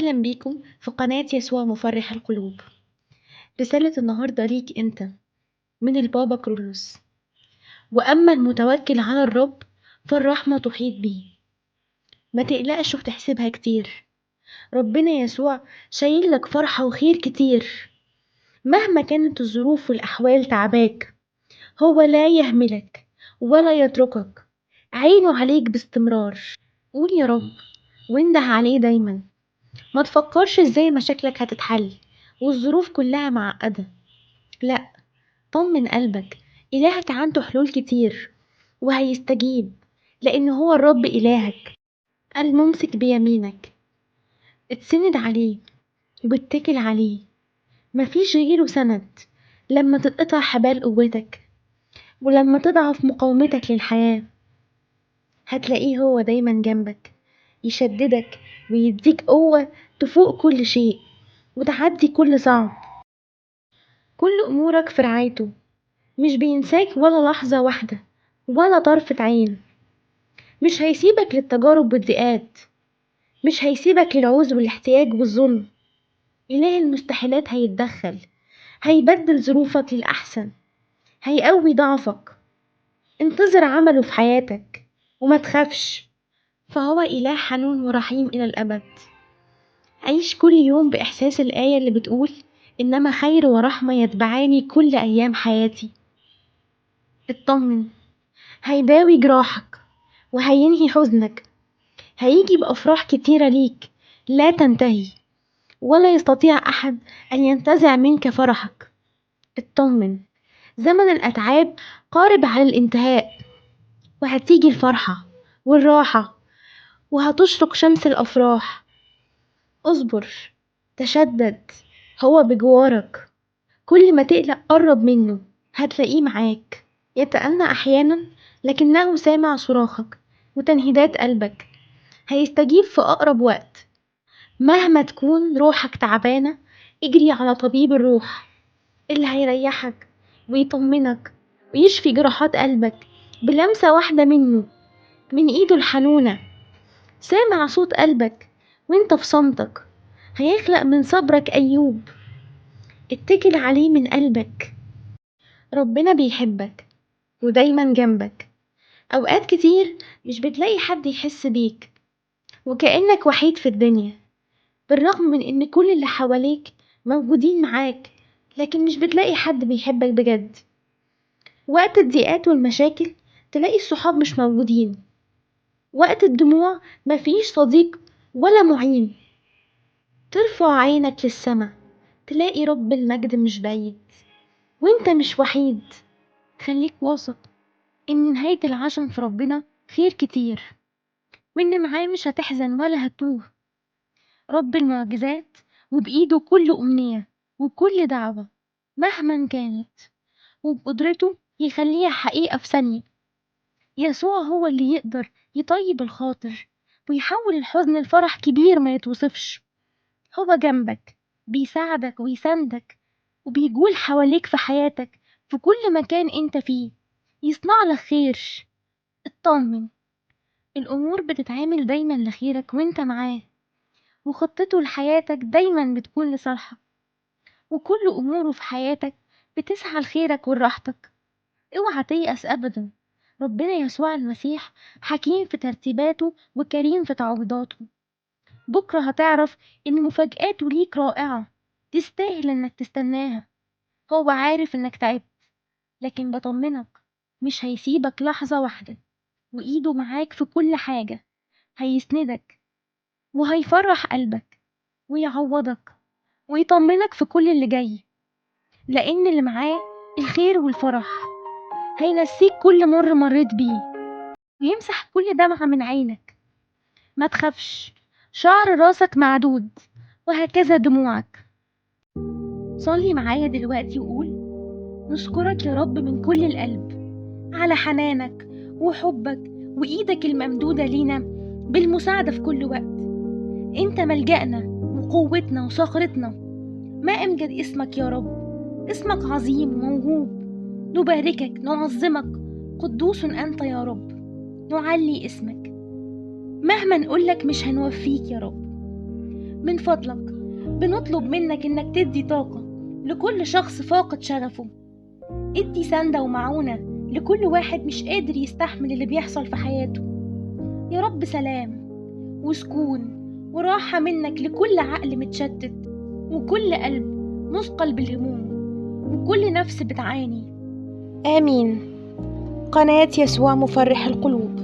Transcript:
أهلا بيكم في قناة يسوع مفرح القلوب. رسالة النهاردة ليك أنت من البابا كرولوس. وأما المتوكل على الرب فالرحمة تحيط به. ما تقلقش وتحسبها كتير، ربنا يسوع شايل لك فرحة وخير كتير. مهما كانت الظروف والأحوال تعباك، هو لا يهملك ولا يتركك، عينه عليك باستمرار. قول يا رب وانده عليه دايما. ما تفكرش ازاي مشاكلك هتتحل والظروف كلها معقدة، لا، طمن قلبك، إلهك عنده حلول كتير وهيستجيب، لأن هو الرب إلهك الممسك بيمينك. اتسند عليه واتكل عليه، مفيش غيره سند لما تتقطع حبال قوتك ولما تضعف مقاومتك للحياة. هتلاقيه هو دايما جنبك، يشددك ويديك قوة تفوق كل شيء وتعدي كل صعب. كل أمورك في رعايته، مش بينساك ولا لحظة واحدة ولا طرفة عين. مش هيسيبك للتجارب والضيقات، مش هيسيبك للعوز والاحتياج والظلم. إله المستحيلات هيتدخل، هيبدل ظروفك للأحسن، هيقوي ضعفك. انتظر عمله في حياتك وما تخافش، فهو إله حنون ورحيم إلى الأبد. عيش كل يوم بإحساس الآية اللي بتقول إنما خير ورحمة يتبعاني كل أيام حياتي. اطمن، هيداوي جراحك وهينهي حزنك، هيجي بأفراح كتيرة ليك لا تنتهي، ولا يستطيع أحد أن ينتزع منك فرحك. اطمن، زمن الأتعاب قارب على الانتهاء، وهتيجي الفرحة والراحة وهتشرق شمس الأفراح. اصبر، تشدد، هو بجوارك. كل ما تقلق قرب منه، هتلاقيه معاك. يتأنى أحيانا لكنه سامع صراخك وتنهيدات قلبك، هيستجيب في أقرب وقت. مهما تكون روحك تعبانة، اجري على طبيب الروح اللي هيريحك ويطمنك ويشفي جراحات قلبك بلمسة واحدة منه، من ايده الحنونة. سامع صوت قلبك وانت في صمتك، هيخلق من صبرك أيوب. اتكل عليه من قلبك. ربنا بيحبك ودايما جنبك. أوقات كتير مش بتلاقي حد يحس بيك وكأنك وحيد في الدنيا، بالرغم من إن كل اللي حواليك موجودين معاك، لكن مش بتلاقي حد بيحبك بجد. وقت الضيقات والمشاكل تلاقي الصحاب مش موجودين، وقت الدموع مفيش صديق ولا معين. ترفع عينك للسما تلاقي رب المجد مش بعيد، وانت مش وحيد. خليك واثق ان نهاية العشم في ربنا خير كتير، وان معاه مش هتحزن ولا هتوه. رب المعجزات وبإيده كل أمنية وكل دعوة مهما كانت، وبقدرته يخليها حقيقة في ثانية. يسوع هو اللي يقدر يطيب الخاطر ويحول الحزن لفرح كبير ما يتوصفش. هو جنبك، بيساعدك ويساندك، وبيجول حواليك في حياتك في كل مكان انت فيه، يصنع لك خير. اطمن، الأمور بتتعامل دايما لخيرك وانت معاه، وخطته لحياتك دايما بتكون لصالحك، وكل أموره في حياتك بتسعى لخيرك وراحتك. اوعى تيأس أبدا، ربنا يسوع المسيح حكيم في ترتيباته وكريم في تعويضاته. بكرة هتعرف إن مفاجآته ليك رائعة تستاهل إنك تستناها. هو عارف إنك تعبت، لكن بطمنك مش هيسيبك لحظة واحدة، وإيده معاك في كل حاجة. هيسندك وهيفرح قلبك ويعوضك ويطمنك في كل اللي جاي، لأن اللي معاه الخير والفرح. هينسيك كل مر مريت بيه ويمسح كل دمعة من عينك. ما تخافش، شعر راسك معدود وهكذا دموعك. صلي معايا دلوقتي وقول: نشكرك يا رب من كل القلب على حنانك وحبك وإيدك الممدودة لينا بالمساعدة في كل وقت. انت ملجأنا وقوتنا وصخرتنا. ما أمجد اسمك يا رب، اسمك عظيم وموهوب. نباركك، نعظمك، قدوس أنت يا رب، نعلي اسمك. مهما نقولك مش هنوفيك يا رب. من فضلك بنطلب منك إنك تدي طاقة لكل شخص فاقد شغفه، ادي سندة ومعونة لكل واحد مش قادر يستحمل اللي بيحصل في حياته. يا رب سلام وسكون وراحة منك لكل عقل متشتت، وكل قلب مثقل بالهموم، وكل نفس بتعاني. آمين. قناة يسوع مفرح القلوب.